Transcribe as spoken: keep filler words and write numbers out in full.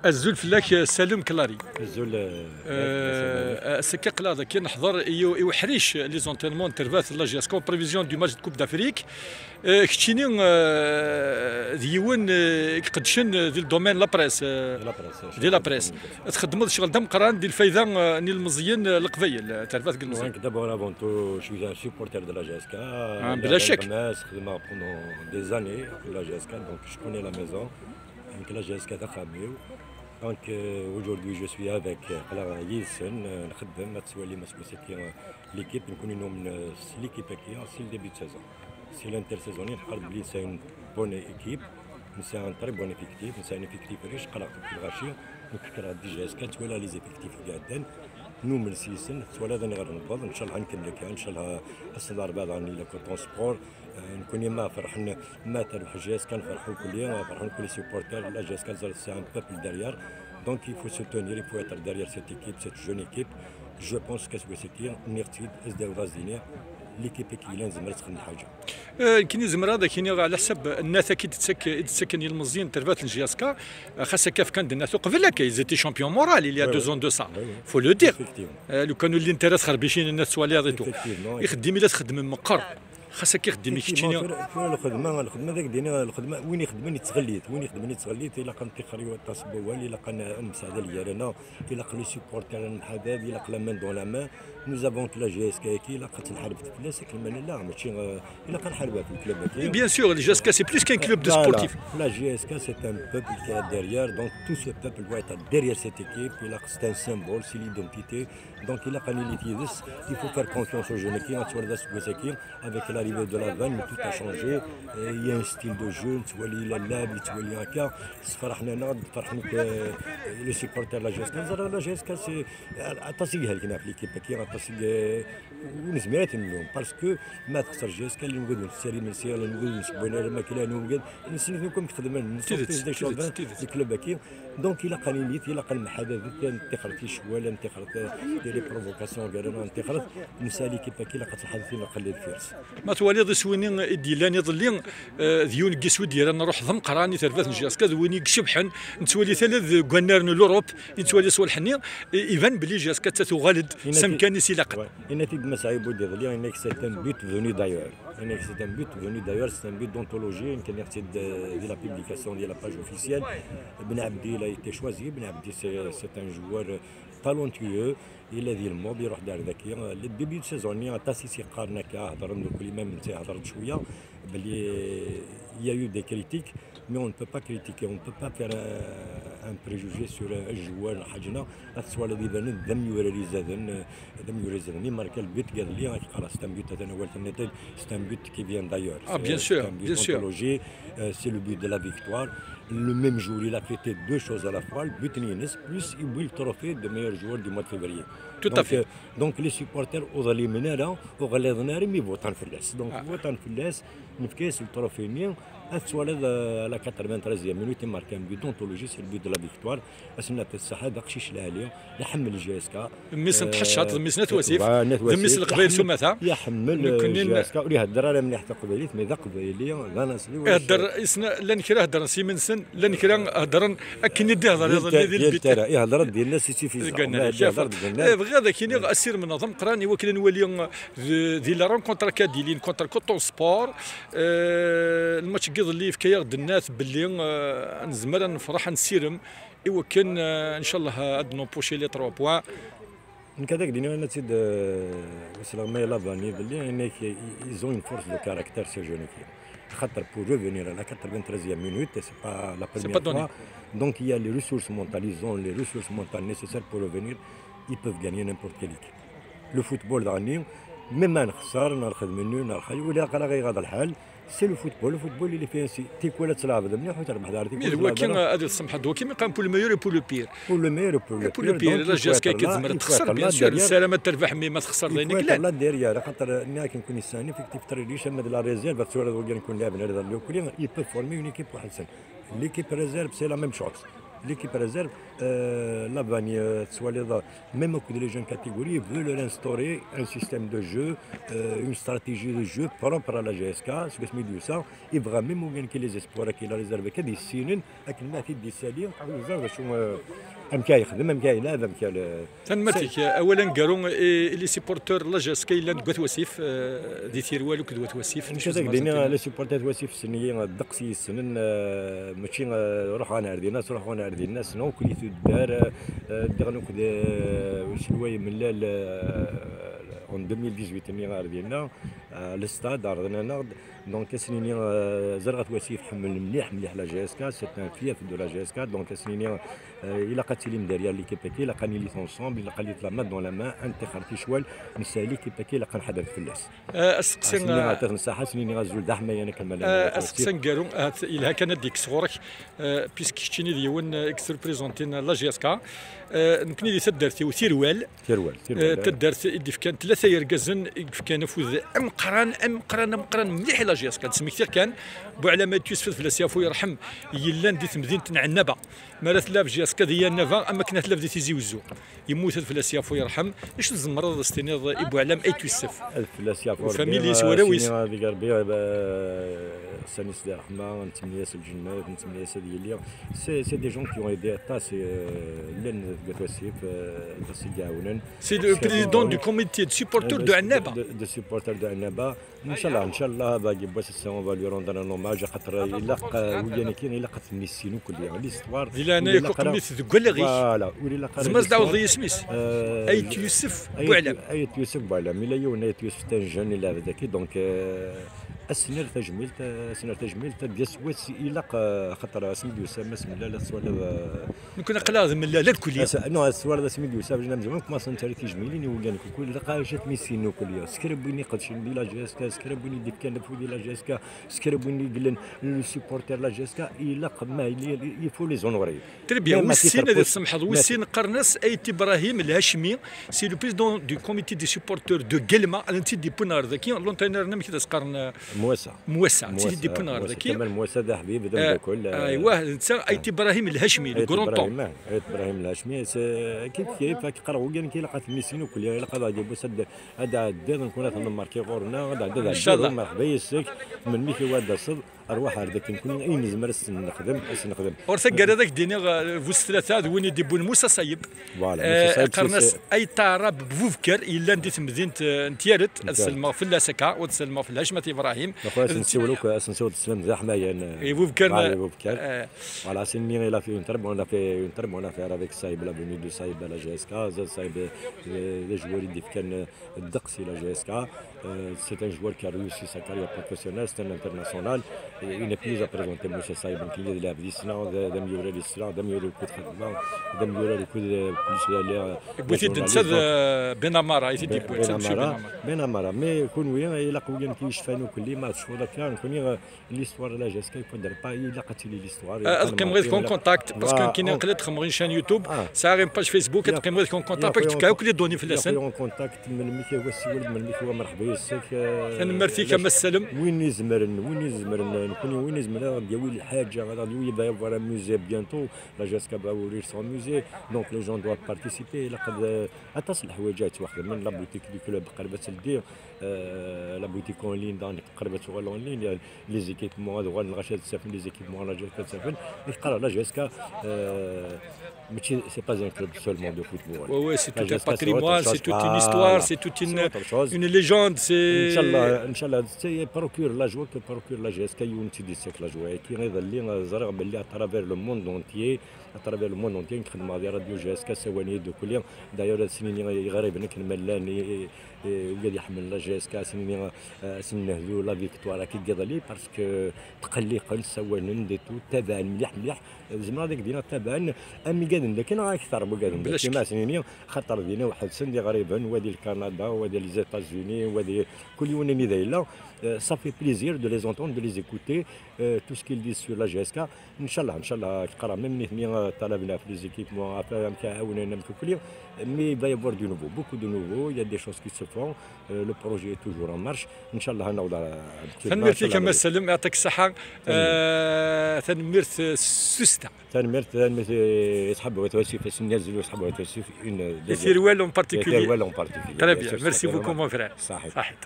Azul fell-ak, Salum Clary. Azul. Euh, ass-agi aql-aɣ dagi neḥḍer i, i uḥric, les entraînements n terbaɛt n la J S K en prévision du match de Coupe d'Afrique. Euh, keččini, euh, d yiwen, euh, i iqeddcen, euh, di le domaine la presse, euh, Di la presse. Di la presse. Txeddmeḍ ccɣel d ameqqran di lfayda, euh, n yilmeẓyen, euh, leqbayel, euh, terbaɛt n yilmeẓyen. Donc d'abord avant tout, je suis un supporter de la J S K. Ah, بلا شك. Xedmeɣ pendant des années pour la J S K, donc je connais la maison. Donc la J S K d axxam-iw. Donc euh, aujourd'hui je suis avec, euh, aql-aɣ yid-sen, euh, nxeddem, ad twalim aseggas-agi, euh, l'équipe, nekkni numen, euh, s l'équipe-agi, c'est le début de saison. C'est l'intersaison, nqarr belli c'est une bonne équipe, c'est un très bon effectif, c'est un effectif riche, qqareɣ-t deg lɣaci, nekk kkreɣ déjà est-ce que twala les effectifs i iɛeddan, numen s yis-sen, twala d aniɣer newweḍ, ncallah nkemmel akka, ncallah ass n larebɛa daɣen ila Coton Sport. Euh, nekkni ma ferḥen, ma terbeḥ J S K nferḥ nekkni, ferḥen nekkni les supporters, la J S K ẓer c'est un peuple derrière. Donc il faut soutenir, il faut être derrière cette équipe, cette jeune équipe. Je pense qu'est-ce que c'est, nniɣ-tt-id, as-d-awiḍ as-d-iniɣ, l'équipe-agi yellan tezmer ad texdem lḥaǧa. Euh, nekkni zemreɣ ad ak-iniɣ ɛla ḥsab nnat-agi i d-ttak-, i d-ttaken yilmeẓyen n terbaɛt n J S K, euh, xas akka fkan-d nnat uqbel akka, ils étaient champions moral il y a Ouais, deux ouais. ans de ça. Ouais, ouais. Faut le dire. Effectivement. Euh, lukan ur llint ara txerbicin nnat twaliḍ et tout. Effectivement. Ixeddim i la txeddmem meqqer. Xas akka ixeddim i keččini. Effectivement, tura, tura lxedma, lxedma d ak-d-iniɣ, lxedma, win ixedmen yettɣellit, win ixedmen yettɣellit, ilaq ad nṭixxer yiwet aṭas n wawal, ilaq ad n-, ad nemseɛdal gar-aneɣ, ilaq les supporters ad nemḥabab, ilaq la main dans la main. Nous avons la J S K-agi, ilaq ad tenḥareb fell-as akken ma nella, mačči, euh, ilaq ad nḥareb ɣef le-club-agi. Bien sûr, le J S K, c'est plus qu'un club de Voilà. Sportifs. La J S K, c'est un peuple qui est derrière, donc tout ce peuple doit être derrière cette équipe. Ilaq, c'est un symbole, c'est l'identité. Donc ilaq ad nili yid-s, il faut faire confiance aux jeunes-agi, ad twaliḍ aseggas-agi, avec l'arrivée de la vanne, tout a changé. Et il y a un style de jeu, nettwali la lab, nettwali akka, sferḥen-aneɣ-d, ferḥen akk, euh, les supporters de la J S K. Ẓriɣ la J S K, c'est aṭas i ihelken ɣef l'équipe-agi, aṭas i, euh, ur nezmir ad t-nlum, parce que ma texser J S K, la nugad ur nessari imensi, la nugad ur nessewway ara lmakla, la nugad, nessen akk amek xedmen, Tidet, des tidet, choses, tidet. Le club-agi. Donc ilaq ad nili, ilaq ad nemḥabab, ad nṭixxer ticwal, ad nṭixxer, euh, les provocations gar-aneɣ, ad nṭixxer, nesɛa l'équipe-agi, ilaq ad tenḥadet, ilaq ad nili deffir-s. Ma twaliḍ iswi-nni i d-yellan iḍelli, euh, d yiwen n yiswi d-yerran ṛuḥ d ameqqran i terbaɛt n J S K, d win i icebḥen, nettwali-t ala deg wannar n l'Europe, i nettwali ṣṣwalḥ-nni, i-, iban belli J S K atta tuɣal-d s amkan-is ilaqen. Ouais. Yenna-t-id Mass Ɛibud iḍelli, yenna-k c'est un but venu d'ailleurs. Yenna-k c'est un but venu d'ailleurs, c'est un but d'anthologie, yenna-k c'est de, de la publication de la page officielle. Ben Abdi, il a été choisi. Ben Abdi, c'est, c'est un joueur talentueux. Il a dit le mot, il a dit le début de saison, il a attaqué, il a dit, il y a eu des critiques, mais on ne peut pas critiquer, on ne peut pas faire un, un préjugé sur un joueur, حاجة. Ad twaliḍ ibanen d amyurar izaden, d amyurar izaden. Mi marka le but iḍelli, c'est un but, c'est un but qui vient d'ailleurs. Ah, bien C'est sûr, un but bien sûr. Anthologie, euh, c'est le but de la victoire. Le même jour, il a fêté deux choses à la fois, le but n yinna, plus il a eu le trophée de meilleur joueur du mois de février. Tout à Donc, fait. euh, donc les supporters ur ɣliḍen ara, ur ɣliḍen ara, mi votan fell-as. Donc Ah. Votan fell-as, nefka-as le trophée-nni, ad twaliḍ, euh, à la quatre-vingt-treizième minute, il marque un but d'anthologie, c'est le but de la victoire. Ass-nni, At Saḥa, d aqcic lɛali, iḥemmel J S K. Mmi-s n Tḥeccaḍt, d mmi-s n At Wasif, Voilà, n At d mmi-s n Wasif. Leqbayel s Iḥemmel- umata. Iḥemmel, Nekkni euh, n- J S K, ur ihedder ara mliḥ taqbaylit, mais d aqbayli, d anaṣri, ulac- Ihedder, isna, llan kra heddren s yiman-nsen, llan kra heddren akken i d-ihder iḍelli di lbit. Ihedder-d yal nnas, c'est suffisant. Deg wannar, Ihedder-d Jafar. deg wannar. Eh, bɣiɣ ad ak-iniɣ asirem-nneɣ d ameqqran i wakken ad nwali, eh, d-, di la rencontre akka d-ilin contre Coton Sport. Eh, lmatch n yiḍelli yefka-yaɣ-d nnat belli, eh, nezmer ad nefreḥ, ad nessirem i wakken, eh, ncallah, ad d-nempocher les trois points. Nekk ad ak-d-iniɣ, yenna-tt-id, euh, wesleɣ ma yella Dani belli, yenna-k, ils ont une force de caractère, ces jeunes-agi. Xaṭer pour revenir à la quatre-vingt-treizième minute, c'est pas la C'est première pas donné. Fois. Donc il y a les ressources mentales, ils ont les ressources mentales nécessaires pour revenir. Ils peuvent gagner n'importe quelle équipe. Le football, Dani, même un khsar, un khedmenu, un khali, ولا قرا غير هذا الحال. C'est le football, le football il est fait ainsi. Tikwal ad tleɛbeḍ mliḥ u terbeḥ daɣ. Mi d waki, ad isemḥeḍ waki, mi qqaren pour le meilleur et pour le pire. Pour le meilleur et pour le Et pour le pire, pire, donc, la il faut J S K être là, tzemreḍ il faut texser, être bien là sûr, derrière. Nessaram ad terbeḥ, mi ma texser d ayen i Il faut être yellan. Là derrière, xaṭer nniɣ-ak nekkni nesɛa un effectif très riche, ama d la réserve, ad twaliḍ wagi nekkni lɛeben ar iḍelli ukli, il peut former une équipe waḥed-sen. L'équipe réserve, c'est la même chose. L'équipe réserve, euh, la vanille, euh, tettwaliḍ, même akked les jeunes catégories, veulent instaurer un système de jeu, euh, une stratégie de jeu propre à la J S K, seg wasmi d-yusa, yebɣa même win kan les espoirs, ak la réserve, ad issinen, akken ma t-id-yessali, ad yeẓer d acu, euh, amek ara yexdem, amek ara yelɛeb, amek ara... Tanemmirt-ik. Awal aneggaru i, i les supporters n la J S K yellan deg Wat Wasif, eh, di Tirwal akked Wat Wasif, d acu tzemreḍ ad d-tiniḍ? Les supporters n Wat Wasif ssnen-iyi, eh, ddeqs i yi-ssnen, eh, mačči, eh, ruḥeɣ ɣer dinna, ttruḥuɣ ɣer dinna, ssneɣ akk i tuddar, eh, eh, ddiɣ akk d, eh, uselway mlal, eh, en deux mille dix-huit-nni ɣer dinna, eh, le stade, ɛerḍen-aneɣ-d. Donc, ad s-nini, euh, ẓriɣ At Wasif ḥemmlen mliḥ, mliḥ la J S K, c'est un fief de la J S K, donc ad s-nini, euh, ilaq ad tilim derrière l'équipe-agi, ilaq ad nili ensemble, ilaq ad nili la main dans la main, ad nettixer ticwal, nessali l'équipe-agi, ilaq ad nḥadret fell-as. Eh, asteqsi, ad s-nini, eh, atat nṣaḥa, ad s-nini azul d aḥmayan akken ma llan eh, At Wasif. Asteqsi aneggaru, ahat yelha kan ad d-yekkes ɣur-k, eh, puisque keččini d yiwen, eh, i yettreprezantin la J S K. Eh, nekni di taddart-iw Tirwal, Tirwal, Tirwal, eh, eh. Taddart i d-ifkan tlata yergazen i yefkan afud ameqqran, ameqqran, ameqqran mliḥ i la J S K. Ad d-smektiɣ kan, Buɛlam Ayt Yusef ad fell-as yafu yerḥem, yellan di temdint n Ɛennaba. Mi ara tella J S K di Ɛennaba, am akken ad tella di Tizi Wezzu. Yemmut ad fell-as yafu yerḥem. Acu tzemreḍ ad s-tiniḍ i Buɛlam Ayt Yusef? Ad fell-as yafu Rebbi, familya-s, eh, warraw-is. Ad s-iniɣ deg Rebbi, eh, sani s di ṛṛeḥma, nettemni-as lǧennet, nettemni-as ad yili. C'est, c'est des gens qui ont aidé aṭas, eh, llan deg At Wasif, eh, aṭas i iɛawnen. C'est le président du comité de supporters de Annaba. De, de supporters de Annaba. Inchallah, inchallah, dagi n wass ass-a, on va lui rendre un hommage, axaṭer ilaq, eh, wigi-nni, ilaq ad ten-nissin ukelli. L'histoire. Di leɛnaya-k, ur ilaq ara, qqim-it deg wallaɣ-ik. Voilà, ur ilaq ara. Tzemreḍ ad d-tɛawdeḍ i yisem-is? Eh, Ayt Yusef Ayt, Buɛlam. Ayt Yusef Buɛlam. Ila yiwen Ayt Yusef, c'est un jeune, il est avec, donc, eh, Ad s-nerr tajmilt, ad s-nerr tajmilt, ad d-yas wass ilaq, eh, axaṭer asmi d-yusa Mass Mellal, ad twaliḍ, eh, nekkni aql-aɣ d Mellal irkelli. As-, non, ad twaliḍ asmi d-yusa Bejn Amezwaru, kumaṣen ttali tijmilin i wigad-nni, kul ilaq ad jat missin ukelli. S kra n win iqedcen di la J S K, s kra n win i d-ifkan afud di la J S K, s kra n win i yellan le supporter la J S K, ilaq ma, il, il faut les honorer. Très bien. Même à titre perso-, wis sin, ad tsemḥeḍ, wis sin qqaren-as Ayt Ibrahim Lhacmi, c'est le président du comité des supporters de Guelma, ad tt-id-iwwin ɣer daki, l'entraîneur-nni, amek i as-qqaren? Mwasa. Mwasa, Mwasa, tt-id-iwwin ɣer Mwasa, daki. Kamal Mwasa d aḥbib, d ameddakel, eh, aywa, netta, eh, Ayt Ibrahim Lhacmi, le grand temps. Ayt Ibrahim, eh, Ayt Ibrahim Lhacmi, c'est, kif kif, ad k-qqareɣ, wigad-nni ilaq ad ten-nissin ukelli, ilaq ad ɛeddiɣ wass ad, ad ɛeddiḍ, nkun ad ten-nmmarki ɣur-neɣ, ad ɛeddiḍ, ad ɛeddiḍ, inchallah. Merḥba yes-k, melmi k-iwa ad d-taseḍ, arwaḥ ar daki, nekkni ayen nezmer ad s-nexdem, ad s-nexdem. Ur taggara ad ak-d-iniɣ, eh, bu s tlata, d win i d-iwwin Musa Sayeb. Voilà, eh, Musa Sayeb, qqaren-as c'est, c'est Ayt Aɛrab Bubker, yellan di temdint, eh, n Tyaret, ad sellmeɣ fell-as akka, u ad sellmeɣ fell-as Hacmat Ibrahim. Ad sen-nsiwel akk, ad sen-nsiwel sslam d aḥmayan, eh, i Bubker, voilà, eh, Bubker. Eh. Voilà, c'est une, il a fait une très bonne affaire, une très bonne affaire avec Sayeb, la venue de Sayeb à la J S K, Sayeb, eh, d ajwar i d-ifkan, eh, ddeqs i la J S K. Euh, c'est un joueur qui a réussi sa carrière professionnelle, c'est un international. Et il n'est plus à présenter, Musa Sayeb, nekkni d laɛbed yessneɣ, d, d amyurar yessneɣ, d amyurar akked xedma, d amyurar akked, euh, plus les, les, les journalistes. Yewwi-t-id netta d, euh, Ben Amara, i t-id-yewwin, Ben, Ben Amara. Ben Amara. Mais kunwi, ilaq win i yecfan ukelli, ma tecfuḍ akka, nekkni, euh, l'histoire de la J S K, il faudrait pas, ilaq ad tili l'histoire. Ah, ad qqimeɣ yid-k en contact, parce que nekkini aql-i ad xedmeɣ une chaîne YouTube, sɛiɣ une page Facebook, ad qqimeɣ yid-k en contact, ad k-d-fkeɣ akk les données fell-asen. En contact, melmi k-iwa ssiwel, melmi k-iwa merḥba yes-k, eh, tanemmirt-ik a Mass Salem. Win izemren, win izemren, nekkni win izemren ad aɣ-d-yawi lḥaǧa, ad aɣ-d-yawi, il va y avoir un musée bientôt, la J S K va ouvrir son musée, donc les gens doivent participer, ilaq ad, eh, aṭas n leḥwayeǧ ad yettwaxedmen, la boutique du club qrib ad teldi, euh, la boutique en ligne, donc, qrib ad tuɣal en ligne, les équipements, ad uɣalen lɣaci ad tt-afen, les équipements, la J S K ad tt-afen. I teqqar la J S K, euh, mačči, c'est pas un club seulement de football. Ouais, ouais, c'est tout un patrimoine, c'est toute une histoire, c'est toute une, une légende, c'est... Inchallah, inchallah, c'est procure la joie que procure la J S K, yiwen ti di sek la joie. Qui est allé, euh, ẓriɣ belli à travers le monde entier, à travers le monde entier, nxeddem di radio J S K, sawalen-iyi-d ukli. D'ailleurs, ad s-nini i iɣriben akken ma llan, i, i, i, wigad iḥemmlen la J S K, ad s-nini, eh, ad s-nnehdu la victoire akka iḍelli, parce que tqelliqen, ssawalen-d et tout, tabaɛen mliḥ, mliḥ. Zemreɣ ad ak-d-iniɣ tabaɛen am igaden daki neɣ akter n wagaden daki, ma ad s-nini, xaṭer dinna ḥebsen d iɣriben, wa di Lkanada, wa di les États-Unis, wa di kul yiwen anida yella. Eh, ça fait plaisir de les entendre, de les écouter, eh, tout ce qu'ils disent sur la J S K. Inchallah, inchallah, qqareɣ même nitni, طلبنا في les équipements, afin amek ɛawnen am tukli, mais il va y avoir du nouveau, beaucoup de nouveau, il y a des choses qui se font. Euh, le projet est toujours en marche. Inchallah, نعود على Tanemmirt-ik a Massa Salem, yeɛṭik ṣṣeḥḥa. Eh, tanemmirt, eh, s tusta. Tanemmirt, tanemmirt, eh, i ṣḥab Wat Wasif, ass-nni azul i ṣḥab Wat Wasif, une I Tirwal en particulier. Tirwal en particulier. Très bien, merci beaucoup mon frère. صحيح. صحيح.